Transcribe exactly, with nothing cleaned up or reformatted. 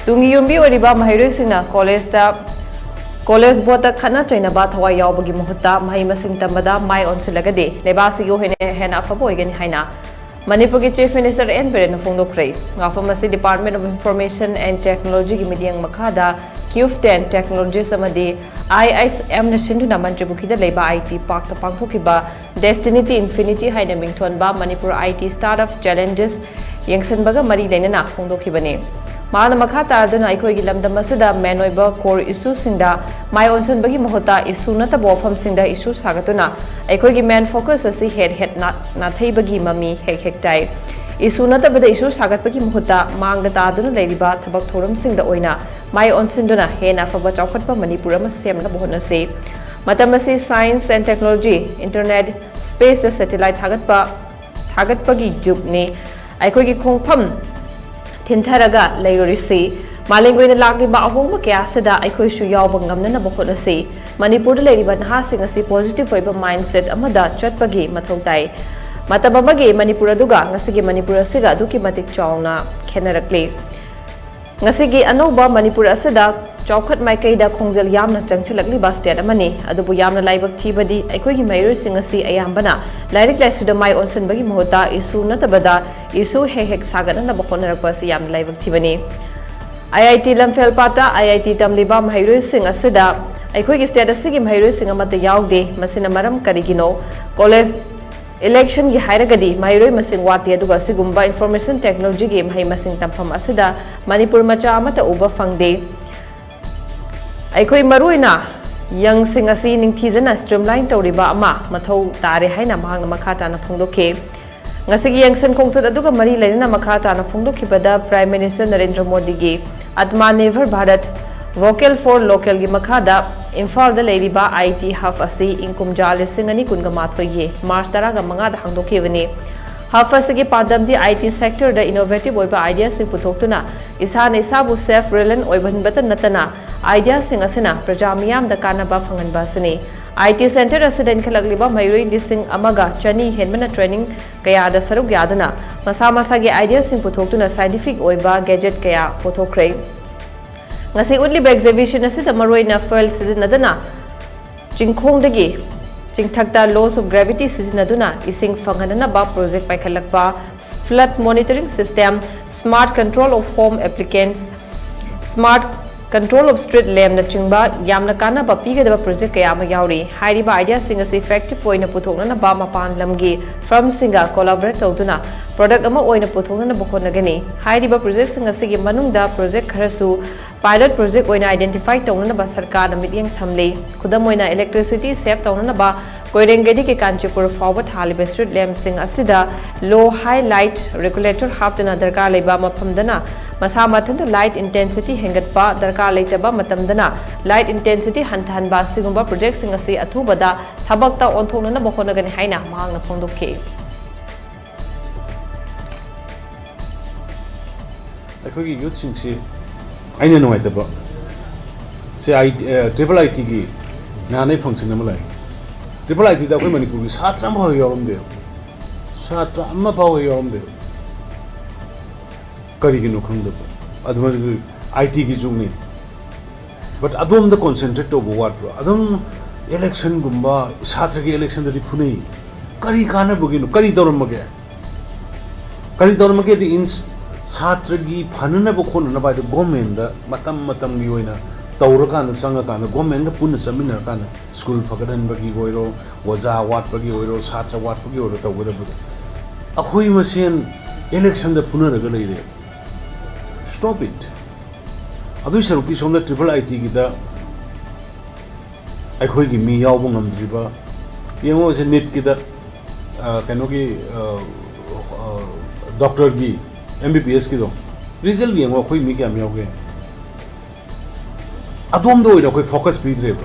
ꯇꯨꯡꯒꯤ ꯌꯨꯝꯕꯤ ꯑꯣꯏꯔꯤꯕ ꯃꯍꯩꯔꯣꯏꯁꯤꯡꯅ ꯀꯣꯂꯦꯖꯇ ꯀꯣꯂꯦꯖ ꯕꯣꯔꯗꯇ ꯈꯠꯅ ꯆꯩꯅꯕ ꯊꯋꯥꯏ ꯌꯥꯎꯕꯒꯤ ꯃꯍꯨꯠꯇ ꯃꯍꯩ ꯃꯁꯤꯡ ꯇꯝꯕꯗ ꯃꯥꯏ ꯑꯣꯟꯁꯤꯜꯂꯒꯗꯤ ꯂꯩꯕꯥꯛ ꯑꯁꯤꯒꯤ ꯑꯣꯏꯅ ꯍꯦꯟꯅ ꯑꯐꯕ ꯑꯣꯏꯒꯅꯤ ꯍꯥꯏꯅ ꯃꯅꯤꯄꯨꯔꯒꯤ Chief Minister ꯑꯦꯟ ꯕꯤꯔꯦꯟꯅ ꯐꯣꯡꯗꯣꯛꯈ꯭ꯔꯦ꯫ ꯋꯥꯐꯝ ꯑꯁꯤ Department of Information and Technology ꯒꯤ ꯃꯤꯠꯌꯦꯡ ꯃꯈꯥꯗ CUFTEN Technologies ꯑꯃꯗꯤ I I M ꯅ ꯁꯤꯟꯗꯨꯅ ꯃꯟꯇ꯭ꯔꯤ ꯄꯨꯈ꯭ꯔꯤꯗ ꯂꯩꯕ I T park ꯇ ꯄꯥꯡꯊꯣꯛꯈꯤꯕ Destiny to Infinity ꯍꯥꯏꯅ ꯃꯤꯡꯊꯣꯟꯕ Manipur I T startup challenges ꯌꯦꯡꯁꯤꯟꯕꯒ ꯃꯔꯤ ꯂꯩꯅꯅ ꯐꯣꯡꯗꯣꯛꯈꯤꯕꯅꯤ꯫ ꯃꯍꯥꯛꯅ ꯃꯈꯥ ꯇꯥꯗꯨꯅ ꯑꯩꯈꯣꯏꯒꯤ ꯂꯝꯗꯝ ꯑꯁꯤꯗ main ꯑꯣꯏꯕ core issue ꯁꯤꯡꯗ ꯃꯥꯏ ꯑꯣꯟꯁꯤꯟꯕꯒꯤ ꯃꯍꯨꯠꯇ issue ꯅꯠꯇꯕ ꯋꯥꯐꯝꯁꯤꯡꯗ issue ꯁꯥꯒꯠꯇꯨꯅ ꯑꯩꯈꯣꯏꯒꯤ main focus ꯑꯁꯤ ꯍꯦꯠ ꯍꯦꯠ ꯅꯥ-, ꯅꯥꯊꯩꯕꯒꯤ ꯃꯃꯤ ꯍꯦꯛ ꯍꯦꯛ ꯇꯥꯏ꯫ Issue ꯅꯠꯇꯕꯗ issue ꯁꯥꯒꯠꯄꯒꯤ ꯃꯍꯨꯠꯇ ꯃꯥꯡꯗ ꯇꯥꯗꯨꯅ ꯂꯩꯔꯤꯕ ꯊꯕꯛ ꯊꯧꯔꯝꯁꯤꯡꯗ ꯑꯣꯏꯅ ꯃꯥꯏ ꯑꯣꯟꯁꯤꯟꯗꯨꯅ ꯍꯦꯟꯅ ꯑꯐꯕ ꯆꯥꯎꯈꯠꯄ ꯃꯅꯤꯄꯨꯔ ꯑꯃ ꯁꯦꯝꯅꯕ ꯍꯣꯠꯅꯁꯤ꯫ ꯃꯇꯝ ꯑꯁꯤ science and technology, internet, space ꯇ satellite ꯊꯥꯒꯠꯄ, ꯊꯥꯒꯠꯄꯒꯤ ꯌꯨꯒꯅꯤ꯫ ꯑꯩꯈꯣꯏꯒꯤ ꯈꯣꯡꯐꯝ ꯊꯤꯟꯊꯔꯒ ꯂꯩꯔꯨꯔꯤꯁꯤ꯫ ꯃꯥꯂꯦꯝꯒꯤ ꯑꯣꯏꯅ ꯂꯥꯛꯂꯤꯕ ꯑꯍꯣꯡꯕ ꯀꯌꯥ ꯑꯁꯤꯗ ꯑꯩꯈꯣꯏꯁꯨ ꯌꯥꯎꯕ ꯉꯝꯅꯅꯕ ꯍꯣꯠꯅꯁꯤ꯫ ꯃꯅꯤꯄꯨꯔꯗ ꯂꯩꯔꯤꯕ ꯅꯍꯥꯁꯤꯡ ꯑꯁꯤ positive ꯑꯣꯏꯕ mindset ꯑꯃꯗ ꯆꯠꯄꯒꯤ ꯃꯊꯧ ꯇꯥꯏ꯫ ꯃꯇꯝ ꯑꯃꯒꯤ ꯃꯅꯤꯄꯨꯔ ꯑꯗꯨꯒ ꯉꯁꯤꯒꯤ ꯃꯅꯤꯄꯨꯔ ꯑꯁꯤꯒ ꯑꯗꯨꯛꯀꯤ ꯃꯇꯤꯛ ꯆꯥꯎꯅ ꯈꯦꯠꯅꯔꯛꯂꯤ꯫ ꯉꯁꯤꯒꯤ ꯑꯅꯧꯕ ꯃꯅꯤꯄꯨꯔ ꯑꯁꯤꯗ ꯆꯥꯎꯈꯠ ꯃꯥꯏꯀꯩꯗ ꯈꯣꯡꯖꯦꯜ ꯌꯥꯝꯅ ꯆꯪꯁꯤꯜꯂꯛꯂꯤꯕ state ꯑꯃꯅꯤ꯫ ꯑꯗꯨꯕꯨ ꯌꯥꯝꯅ ꯂꯥꯏꯕꯛ ꯊꯤꯕꯗꯤ ꯑꯩꯈꯣꯏꯒꯤ ꯃꯍꯩꯔꯣꯏꯁꯤꯡ ꯑꯁꯤ ꯑꯌꯥꯝꯕꯅ ꯂꯥꯏꯔꯤꯛ ꯂꯥꯏꯁꯨꯗ ꯃꯥꯏ ꯑꯣꯟꯁꯤꯟꯕꯒꯤ ꯃꯍꯨꯠꯇ issue ꯅꯠꯇꯕꯗ issue ꯍꯦꯛ ꯍꯦꯛ ꯁꯥꯒꯠꯅꯅꯕ ꯍꯣꯠꯅꯔꯛꯄ ꯑꯁꯤ ꯌꯥꯝꯅ ꯂꯥꯏꯕꯛ ꯊꯤꯕꯅꯤ꯫ I I T ꯂꯝꯐꯦꯜ ꯄꯥꯠꯇ I I T ꯇꯝꯂꯤꯕ ꯃꯍꯩꯔꯣꯏꯁꯤꯡ ꯑꯁꯤꯗ ꯑꯩꯈꯣꯏꯒꯤ state ꯑꯁꯤꯒꯤ ꯃꯍꯩꯔꯣꯏꯁꯤꯡ ꯑꯃꯠꯇ ꯌꯥꯎꯗꯦ꯫ ꯃꯁꯤꯅ ꯃꯔꯝ ꯀꯔꯤꯒꯤꯅꯣ? College election ꯒꯤ ꯍꯥꯏꯔꯒꯗꯤ ꯃꯍꯩꯔꯣꯏ ꯃꯁꯤꯡ ꯋꯥꯠꯇꯦ, ꯑꯗꯨꯒ ꯑꯁꯤꯒꯨꯝꯕ information technology ꯒꯤ ꯃꯍꯩ ꯃꯁꯤꯡ ꯇꯝꯐꯝ ꯑꯁꯤꯗ ꯃꯅꯤꯄꯨꯔ ꯃꯆꯥ ꯑꯃꯠꯇ ꯎꯕ ꯐꯪꯗꯦ꯫ ꯑꯩꯈꯣꯏ ꯃꯔꯨꯑꯣꯏꯅ young ꯁꯤꯡ ꯑꯁꯤ ꯅꯤꯡꯊꯤꯖꯅ streamline ꯇꯧꯔꯤꯕ ꯑꯃ ꯃꯊꯧ ꯇꯥꯔꯦ ꯍꯥꯏꯅ ꯃꯍꯥꯛꯅ ꯃꯈꯥ ꯇꯥꯅ ꯐꯣꯡꯗꯣꯛꯈꯤ꯫ ꯉꯁꯤꯒꯤ ꯌꯦꯡꯁꯤꯟ ꯈꯣꯡꯆꯠ ꯑꯗꯨꯒ ꯃꯔꯤ ꯂꯩꯅꯅ ꯃꯈꯥ ꯇꯥꯅ ꯐꯣꯡꯗꯣꯛꯈꯤꯕꯗ Prime Minister ꯅꯔꯦꯟꯗ꯭ꯔ ꯃꯣꯗꯤꯒꯤ Atmanirbhar Bharat, Vocal for Local ꯒꯤ ꯃꯈꯥꯗ ꯏꯝꯐꯥꯜꯗ ꯂꯩꯔꯤꯕ I T hub ꯑꯁꯤ ꯏꯪ ꯀꯨꯝꯖꯥ ꯂꯤꯁꯤꯡ ꯑꯅꯤ ꯀꯨꯟꯒ ꯃꯥꯊꯣꯏꯒꯤ March ꯇꯔꯥꯒ ꯃꯉꯥꯗ ꯍꯥꯡꯗꯣꯛꯈꯤꯕꯅꯤ꯫ Hub ꯑꯁꯤꯒꯤ ꯄꯥꯟꯗꯝꯗꯤ I T sector the innovative ꯑꯣꯏꯕ idea ꯁꯤꯡ ꯄꯨꯊꯣꯛꯇꯨꯅ ꯏꯁꯥꯅ ꯏꯁꯥꯕꯨ self reliant ꯑꯣꯏꯍꯟꯕꯇ ꯅꯠꯇꯅ idea ꯁꯤꯡ ꯑꯁꯤꯅ ꯄ꯭ꯔꯖꯥ ꯃꯤꯌꯥꯝꯗ ꯀꯥꯟꯅꯕ ꯐꯪꯍꯟꯕ ꯑꯁꯤꯅꯤ꯫ I T centre ꯑꯁꯤꯗ ꯏꯟꯈꯠꯂꯛꯂꯤꯕ ꯃꯍꯩꯔꯣꯏ ꯂꯤꯁꯤꯡ ꯑꯃꯒ ꯆꯅꯤ ꯍꯦꯟꯕꯅ training ꯀꯌꯥꯗ ꯁꯔꯨꯛ ꯌꯥꯗꯨꯅ ꯃꯁꯥ ꯃꯁꯥꯒꯤ idea ꯁꯤꯡ ꯄꯨꯊꯣꯛꯇꯨꯅ scientific ꯑꯣꯏꯕ gadget ꯀꯌꯥ ꯄꯨꯊꯣꯛꯈ꯭ꯔꯦ꯫ ꯉꯁꯤ ꯎꯠꯂꯤꯕ exhibition ꯑꯁꯤꯗ ꯃꯔꯨꯑꯣꯏꯅ fuel ꯁꯤꯖꯤꯟꯅꯗꯅ ꯆꯤꯡꯈꯣꯡꯗꯒꯤ ꯆꯤꯡꯊꯛꯇ laws of gravity ꯁꯤꯖꯤꯟꯅꯗꯨꯅ ꯏꯁꯤꯡ ꯐꯪꯍꯟꯅꯅꯕ project ꯄꯥꯏꯈꯠꯂꯛꯄ, flood monitoring system, smart control of home applicants, smart control of street lamp ꯅꯆꯤꯡꯕ ꯌꯥꯝꯅ ꯀꯥꯟꯅꯕ ꯄꯤꯒꯗꯕ project ꯀꯌꯥ ꯑꯃ ꯌꯥꯎꯔꯤ꯫ ꯍꯥꯏꯔꯤꯕ idea ꯁꯤꯡ ꯑꯁꯤ effective ꯑꯣꯏꯅ ꯄꯨꯊꯣꯛꯅꯅꯕ ꯃꯄꯥꯟ ꯂꯝꯒꯤ firm ꯁꯤꯡꯒ collaborate ꯇꯧꯗꯨꯅ product ꯑꯃ ꯑꯣꯏꯅ ꯄꯨꯊꯣꯛꯅꯅꯕ ꯍꯣꯠꯅꯒꯅꯤ꯫ ꯍꯥꯏꯔꯤꯕ project ꯁꯤꯡ ꯑꯁꯤꯒꯤ ꯃꯅꯨꯡꯗ project ꯈꯔꯁꯨ pilot project ꯑꯣꯏꯅ identify ꯇꯧꯅꯅꯕ ꯁꯔꯀꯥꯔꯅ ꯃꯤꯠꯌꯦꯡ ꯊꯝꯂꯤ꯫ ꯈꯨꯗꯝ ꯑꯣꯏꯅ, electricity save ꯇꯧꯅꯅꯕ ꯀꯣꯏꯔꯦꯡꯒꯩꯗꯒꯤ ꯀꯥꯟꯆꯤꯄꯨꯔ ꯐꯥꯎꯕ ꯊꯥꯜꯂꯤꯕ street lamp ꯁꯤꯡ ꯑꯁꯤꯗ low high light regulator ꯍꯥꯞꯇꯨꯅ ꯗꯔꯀꯥꯔ ꯂꯩꯕ ꯃꯐꯝꯗꯅ ꯃꯁꯥ ꯃꯊꯟꯇ light intensity ꯍꯦꯟꯒꯠꯄ, ꯗꯔꯀꯥꯔ ꯂꯩꯇꯕ ꯃꯇꯝꯗꯅ light intensity ꯍꯟꯊꯍꯟꯕ ꯑꯁꯤꯒꯨꯝꯕ project ꯁꯤꯡ ꯑꯁꯤ ꯑꯊꯨꯕꯗ ꯊꯕꯛꯇ ꯑꯣꯟꯊꯣꯛꯅꯅꯕ ꯍꯣꯠꯅꯒꯅꯤ ꯍꯥꯏꯅ ꯃꯍꯥꯛꯅ ꯐꯣꯡꯗꯣꯛꯈꯤ꯫ ꯑꯩꯈꯣꯏꯒꯤ youth ꯁꯤꯡꯁꯤ ꯑꯩꯅ ꯅꯨꯡꯉꯥꯏꯇꯕ ꯁꯤ ꯑꯥꯏ ꯇ꯭ꯔꯤꯄꯜ ꯑꯥꯏ ꯇꯤꯒꯤ ꯅꯍꯥꯟ ꯑꯩ function ꯑꯃ ꯂꯥꯛꯑꯦ꯫ ꯇ꯭ꯔꯤꯄꯜ ꯑꯥꯏ ꯇꯤꯗ ꯑꯩꯈꯣꯏ ꯃꯅꯤꯄꯨꯔꯒꯤ ꯁꯥꯇ꯭ꯔ ꯑꯃꯐꯥꯎ ꯌꯥꯎꯔꯝꯗꯦꯕ꯫ ꯁꯥꯇ꯭ꯔ ꯑꯃꯐꯥꯎ ꯌꯥꯎꯔꯝꯗꯦꯕ꯫ ꯀꯔꯤꯒꯤꯅꯣ ꯈꯪꯗꯕ꯫ ꯑꯗꯨꯃꯥꯏꯅ ꯑꯥꯏ ꯇꯤꯒꯤ ꯖꯨꯒꯅꯤ꯫ But ꯑꯗꯣꯝꯗ concentrate ꯇꯧꯕ ꯋꯥꯠꯄ꯭ꯔꯣ? ꯑꯗꯨꯝ electionꯒꯨꯝꯕ, ꯁꯥꯇ꯭ꯔꯒꯤ electionꯗꯗꯤ ꯐꯨꯅꯩ꯫ ꯀꯔꯤ ꯀꯥꯟꯅꯕꯒꯤꯅꯣ? ꯀꯔꯤ ꯇꯧꯔꯝꯃꯒꯦ? ꯀꯔꯤ ꯇꯧꯔꯝꯃꯒꯦꯗꯤ ꯏꯟꯁ ꯁꯥꯇ꯭ꯔꯒꯤ ꯐꯅꯅꯕ ꯈꯣꯠꯅꯅꯕ ꯍꯥꯏꯗꯣ governmentꯗ ꯃꯇꯝ ꯃꯇꯝꯒꯤ ꯑꯣꯏꯅ ꯇꯧꯔꯀꯥꯟꯗ, ꯆꯪꯉꯀꯥꯟꯗ governmentꯒ ꯄꯨꯟꯅ ꯆꯠꯃꯤꯟꯅꯔꯀꯥꯟꯗ school ꯐꯒꯠꯍꯟꯕꯒꯤ ꯑꯣꯏꯔꯣ, ꯑꯣꯖꯥ ꯋꯥꯠꯄꯒꯤ ꯑꯣꯏꯔꯣ, ꯁꯥꯇ꯭ꯔ ꯋꯥꯠꯄꯒꯤ ꯑꯣꯏꯔꯣ ꯇꯧꯒꯗꯕꯗꯣ꯫ ꯑꯩꯈꯣꯏ ꯃꯁꯦꯟ electionꯗ ꯐꯨꯅꯔꯒ ꯂꯩꯔꯦ꯫ Stop it꯫ ꯑꯗꯨꯏ ꯁꯔꯨꯛꯇꯤ ꯁꯣꯝꯗ ꯇ꯭ꯔꯤꯄꯜ ꯑꯥꯏ ꯇꯤꯒꯤꯗ ꯑꯩꯈꯣꯏꯒꯤ ꯃꯤ ꯌꯥꯎꯕ ꯉꯝꯗ꯭ꯔꯤꯕ, ꯌꯦꯡꯉꯣ ꯁꯦ ꯅꯤꯠꯀꯤꯗ, ꯑ, ꯀꯩꯅꯣꯒꯤ, ꯑ, ꯑ, doctorꯒꯤ, M B B Sꯀꯤꯗꯣ result ꯌꯦꯡꯉꯣ, ꯑꯩꯈꯣꯏ ꯃꯤ ꯀꯌꯥꯝ ꯌꯥꯎꯒꯦ? ꯑꯗꯣꯝꯗ ꯑꯣꯏꯅ ꯑꯩꯈꯣꯏ focus ꯄꯤꯗ꯭ꯔꯦꯕ꯫